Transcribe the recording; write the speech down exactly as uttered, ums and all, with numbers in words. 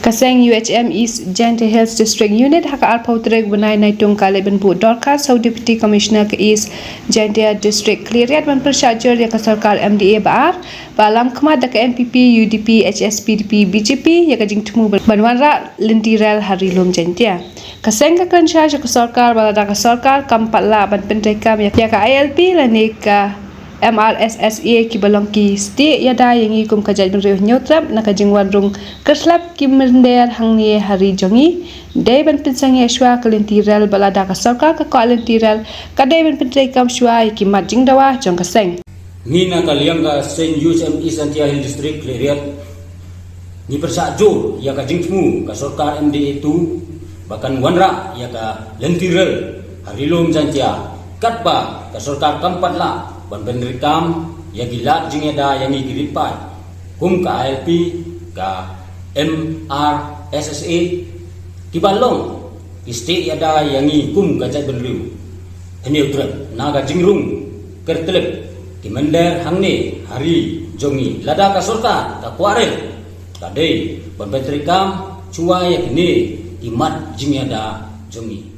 Ka seng U H M East Jaintia Hills District Unit ha ka arphew tarik u bnai Naitung ka la buh dorkhas ha u Deputy Commissioner ka East Jaintia District Khliehriat ban pyrshah jur ïa ka sorkar M D A ba ar ba lam khmat da ka N P P, U D P, H S P D P, B J P ïa ka jingthmu ban wanrah lynti rel ha Ri Lum Jaintia. Ka seng ka kren shai sha ka sorkar ba lada ka sorkar kam pat lah ban pyntreikam ïa ka I L P lane ka M R S S A kiba long ki stieh ïada ïa ngi kum ka jaitbynriew Hynñiewtrep na ka jingwan rung kyrslap ki mynder hangne ha ri jong ngi. Dei ban pynsangeh shuwa ka lynti rel ba lada ka sorkar ka kwah lynti rel ka dei ban pyntreikam shuwa ïa ki mat jingdawa jong ka seng. Ngi na ka liang ka seng U H M East Jaintia Hills District Khliehriat ngi pyrshah jur ïa ka jingthmu ka sorkar M D A two ba kan wanrah ïa ka lynti rel ha Ri Lum Jaintia katba ka sorkar kam pat lah ban pyntreikam ïa ki lad jingïada ïa ngi ki riewpaid kum ka I L P, ka M R S S A kiba long ki stieh ïada ïa ngi kum ka jaitbynriew Hynñiewtrep na ka jingrung kyrtlep ki mynder hangne ha ri jong ngi. Lada ka sorkar ka kwah rel ka dei ban pyntreikam shuwa ïa kine ki mat jingïada jong ngi.